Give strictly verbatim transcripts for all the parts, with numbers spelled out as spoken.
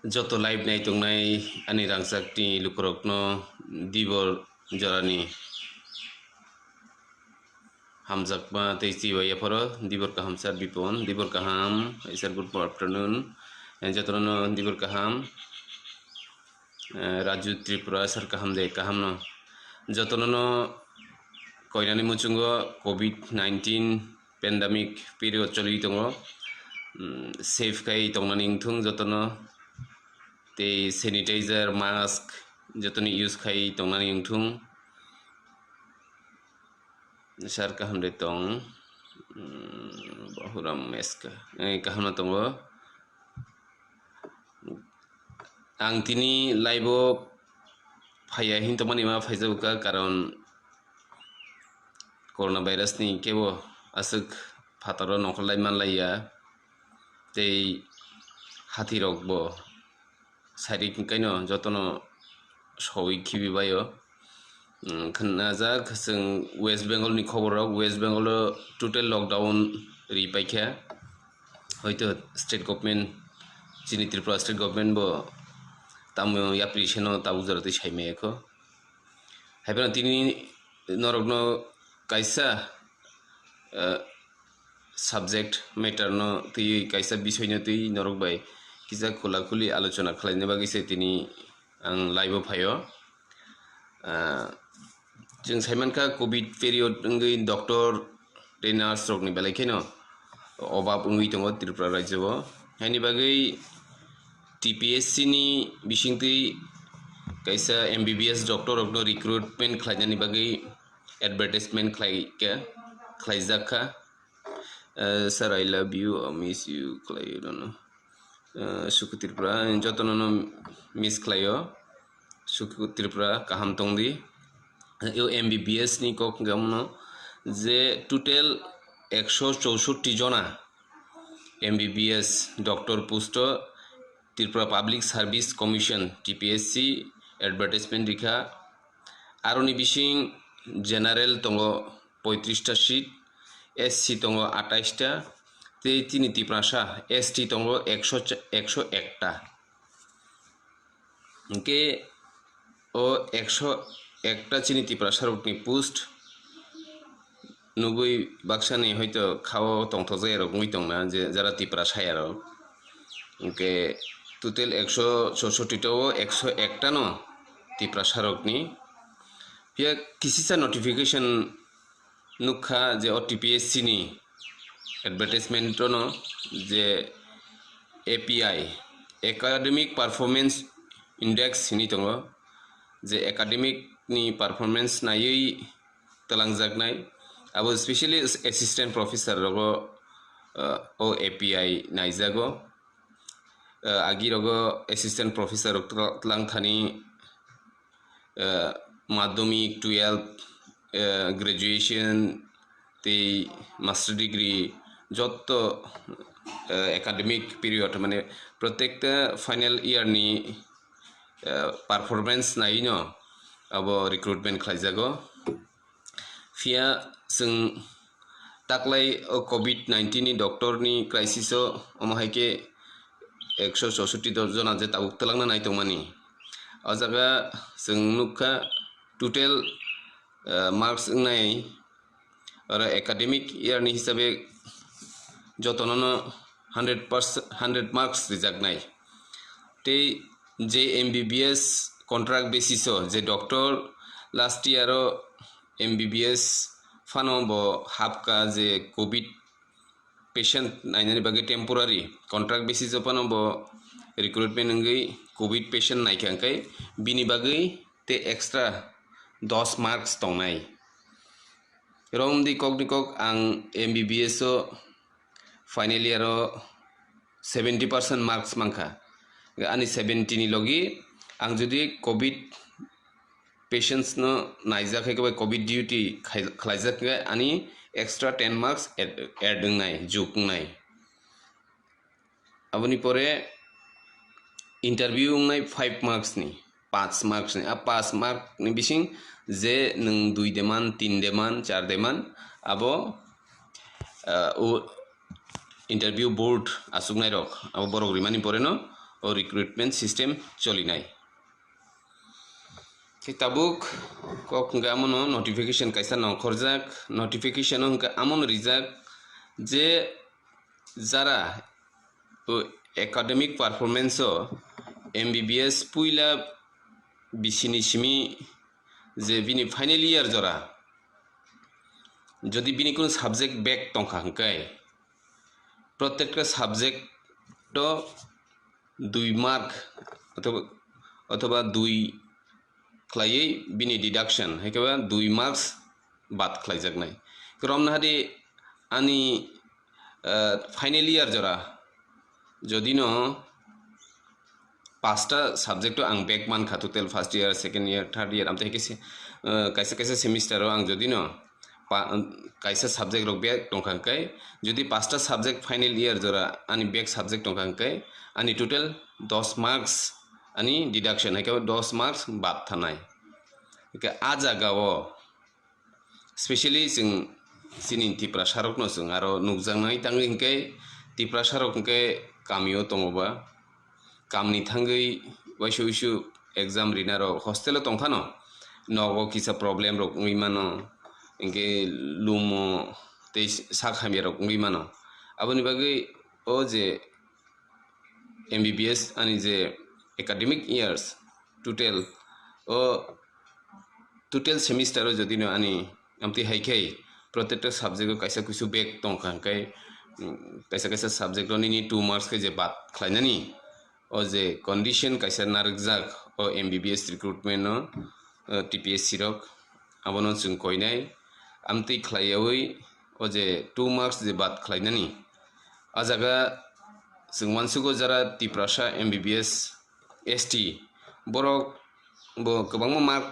Joto live nai tongnai ani rangchakni lukurokno dibor jorani hamjakma tei chibai yapharo dibor kaham sir Bipon, dibor kaham sir, good afternoon. Eh, jotono dibor kaham. Eh, Raju Tripura sir, kaham de, kaham no. Jotono no koinani muchungo covid nineteen pandemic period choli tongo. Mm, safe khai tongnani wngthung jotono. Tei sanitizer, mask jotoni use khai tongnani wngthung. Sir kaham de tong. Mm, Bahuram Meska. Eh, kaham no tongo. Ang tini live o phaiya hin tongmani ma phaijago kha, karon corona virus ni kebo aswk phataro nongkhorlai manlaiya, tei hathirok bo sairik hinkaino jotono sowi khibi baio. Mm, khnajak chwng West Bengal ni khobor rok, West Bengal o total lockdown ri paikha, hoito state government, chini Tripura state government bo tamo yapri seno tabuk jora twi saimaya kho. Haiphano tini norokno kaisa, eh, subject matter no twi, kaisa bisoi no twi norok bai kisa khula khuli alochona khlaina bagwi se tini ang live o phaio. Ah, chwng saimankha covid period wngwi doctor tei nurse rokni belai kheno obab wngwi tongo Tripura rajyo o. Haini bagwi T P S C ni bisingtwi kaisa M B B S doctor rokno recruitment khlainani bagwi advertisement khlaikha, khlaijakha. Eh, sir, I love you, I miss you, khlai rwno. Eh, Suku Tripura, jotono no miss khlaio. Suku Tripura, kaham tongdi. Eh, o M B B S ni kok hwnkhe omono je total ekso chousotti jona M B B S doctor post o Tripura Public Service Commission, T P S C, advertisement rikha. Aroni bising general tongo poitrista seat, S C tongo atais ta, tei chini Tiprasa S T tongo ekso cha-, ekso ekta. Hwnkhe o ekso ekta chini Tiprasa rokni post nugwi baksani hoito khao tongthokjak rok wngwi tongna je jara Tiprasa ya rok. Hwnkhe total ekso chousotti ta o ekso ekta no Tiprasa rokni. Phiya kisisa notification nukha je o T P S C ni advertisement no je A P I, Academic Performance Index hinwi tongo, je academic ni performance naiwi twlangjaknai, abo specially assistant professor rogo, uh, o A P I naijago. Uh, agi rogo assistant professor rok twla-, twlang thani, uh, madhyamik, twelve, uh, graduation tei master degree jotto, uh, academic period, mane, protekta final year ni, uh, performance naino abo recruitment khlaijago. Phiya chwng taklai o covid nineteen ni doctor ni crisis o, omo hai khe ekso chousotti jona je tabuk twlangna nai tongmani. O jaga chwng nukha total, eh, marks wngnai, oro academic year ni hisabe jotono no hundred percent, hundred marks rijaknai. Tei je M B B S contract basis o je doctor last year o M B B S phano bo hapkha je covid patient nainani bagwi temporary contract basis o phano bo recruitment wngwi covid patient naikha, hwnkhe bini bagwi tei extra dos marks tongnai. Romdi kokni kok ang M B B S o final year o seventy percent marks mankha. Ani seventy ni logi ang jodi covid patients no naijak hai khe bai covid duty khai-, khlaijak khe ani extra ten marks add, add wngnai, juk wngnai. Aboni pore interview wngnai five marks ni, panch marks ni. A panch mark ni bising je nwng dui de man, tin de man, char de man, abo, ah, o interview board achuknai rok, abo borok rimani pore no o recruitment system cholinai. Khe tabuk kok hwnkhe amono notification kaisa nongkhorjak, notification o hwnkhe amono rijak je jara o academic performance o M B B S puila bisini simi je bini final year jora, jodi bini kunu subject back tongkha hwnkhe, protekta subject o dui mark othoba, othoba dui khlaiwi bini deduction, hai khe ba dui marks bad khlaijaknai. Romna hadi ani, ah, final year jora jodi no pasta subject o ang back mankha, total first year, second year, third year, amtwi hai khe se, ah, kaisa kaisa semester o ang jodi no pa-, kaisa subject rok back tongkha hwnkhe, jodi pasta subject final year jora ani back subject tongkha hwnkhe, ani total dos marks ani deduction, hai khe dos marks bad thanai. Hwnkhe a jaga o specially chwng chini Tiprasa rokno chwng aro nukjaknai tangwi hwnkhe Tiprasa rok hwnkhe kamio tongo ba, kamni thangwi waisa uisu exam rina rok hostel o tongphano nogo kisa problem rok wngwi mano, hwnkhe lumo tei sak hamya rok wngwi mano. Aboni bagwi o je M B B S ani je academic years total o total semester o jodi no ani amtwi hai khe protekta subject o kaisa kuisu back tongkha hwnkhe, mm, kaisa kaisa subject o nini two marks khe je bad khlainani, o je condition kaisa narwkjak o M B B S recruitment no, o T P S C rok, abono chwng koinai amtwi khlaiyawi o je two marks je bad khlainani. A jaga chwng uansugo jara Tiprasa M B B S, S T, borok bo kwbangma mark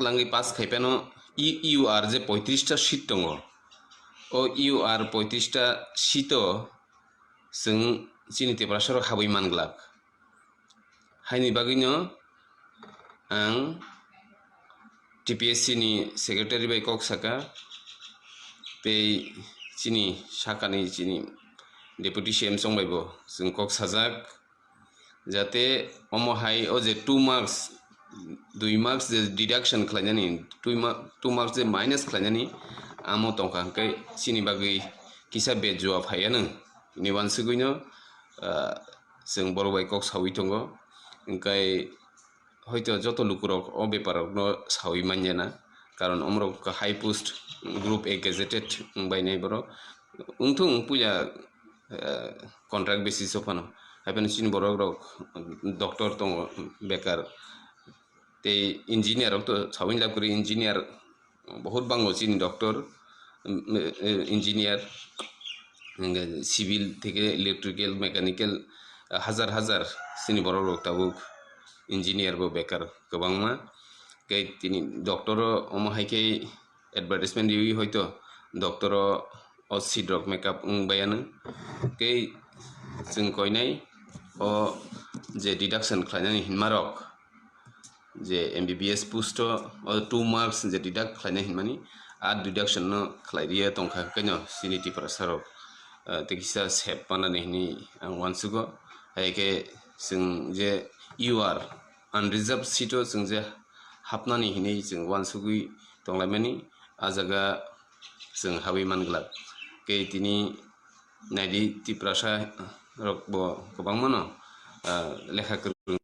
langwi pass khai phano, E U R je poitrista seat tongo, o E U R poitrista seat o chwng chini Tiprasa rok habwi man glak. Haini bagwino ang T P S C ni secretary bai kok saka, tei chini sakani chini deputy C M chong bai bo chwng kok sajak, jate omo hai o je two marks, dui marks je deduction khlainani, two ma-, two marks je minus khlainani, amo tongkha hwnkhe chini bagwi kisa bejua phaiya nung. Ni uansugwino, ah, chwng borok bai kok saui tongo, hwnkhe hoito joto lukurok o beparokno saui manya na, karon omorok high post group A gazetted wngbainai borok. Wngthung puila, eh, contract basis o phano, hai phano chini borok rok doctor tongo bekar, tei engineer rok to saui lab kwrwi, engineer Bohut bango chini doctor, mm, eh, engineer, hingke civil theke electrical, mechanical, ah, hajar hajar chini borok rok tabuk engineer bo bekar kwbangma. Tei tini doctor o omo hai khe advertisement riwi hoito doctor o, o seat rok makeup wng baiya nw. Tei chwng koinai o je deduction khlainani hinma rok, je M B B S post o, o two marks je deduct khlainai hinmani, a deduction no khlai riya tongkha khe no chini Tiprasa rok, ah, tei kisa sep panani hinwi ang uansugo. Hai khe chwng je U R unreserved seat o chwng je hapnani hinwi chwng uansugwi tonglaimani, a jaga chwng habwi man glak. Khe tini naidi Tiprasa rok bo kwbangma no, ah, lekha kwrwng.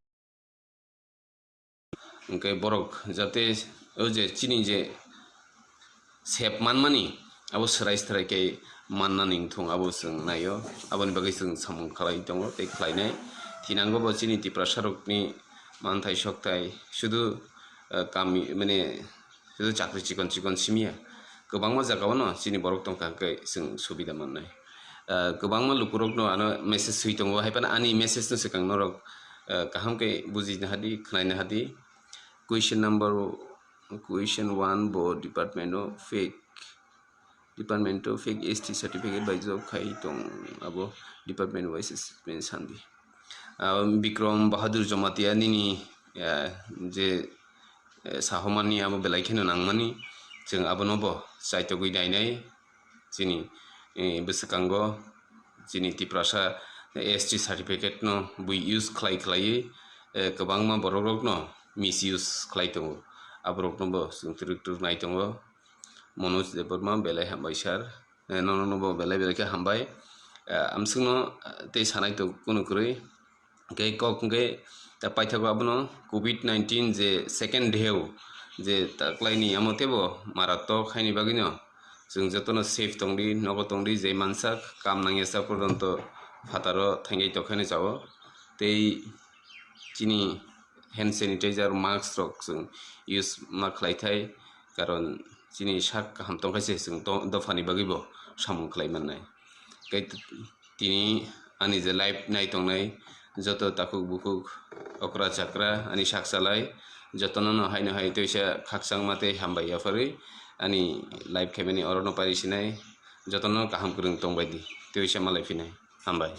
Hwnkhe borok jate o je chini je sep manmani abo swrai swrai khe mannani wngthung abo chwng naio, aboni bagwi chwng samung khlai tongo tei khlainai. Thinango bo chini Tiprasa rokni manthai sokthai sudu, eh, kami mane sudu chakri chikon chikon simiya, kwbangma jagao no chini borok tongkha hwnkhe chwng subida mannai. Ah, kwbangma lukurokno ano message swi tongo, hai phano ani message no swkang norok, ah, kaham khe buji nahadi, khwnai nahadi. Question number, question one bo department o fake, department o fake S T certificate bai job khai tong, abo department wise statement sanbi. Ah, Bikram Bahadur Jamatia nini, ah, je, eh, sahomani abo belai kheno nangmani, chwng abono bo chaitogwi nainai. Chini, eh, bwswkango chini Tiprasa S T certificate no bui use khlai khlaiwi, eh, kwbangma borok rok no misuse khlai tongo. Aborok no bo chwng twrwk twrwk nai tongo. Manoj Debbarma, belai hambai sir. Eh, nono no bo belai belai khe hambai. Eh, amswkno, eh, tei sanai tongo kunu kwrwi. Hwnkhe kok hwnkhe, eh, paithago abono covid nineteen je second dheu je taklaini amo teibo maratok haini bagwino chwng jotono safe tongdi, nogo tongdi, je mansak kam nangya sak porjonto phataro thangai tokhaino chao. Tei chini hand sanitizer, mask rok chwng use ma khlai thai, karon chini sak kaham tongkha se chwng to-, dophani bagwi bo samung khlai mannai. Tei t-, tini ani je live nai tongnai joto takhuk bukhuk, okra chakra, ani sak salai, jotono no haino hai twisa khakchangma tei hambai yapharwi ani live khaimani orono pari sinai, jotono kaham kwrwng tongbai di, twisa malai phinai, hambai.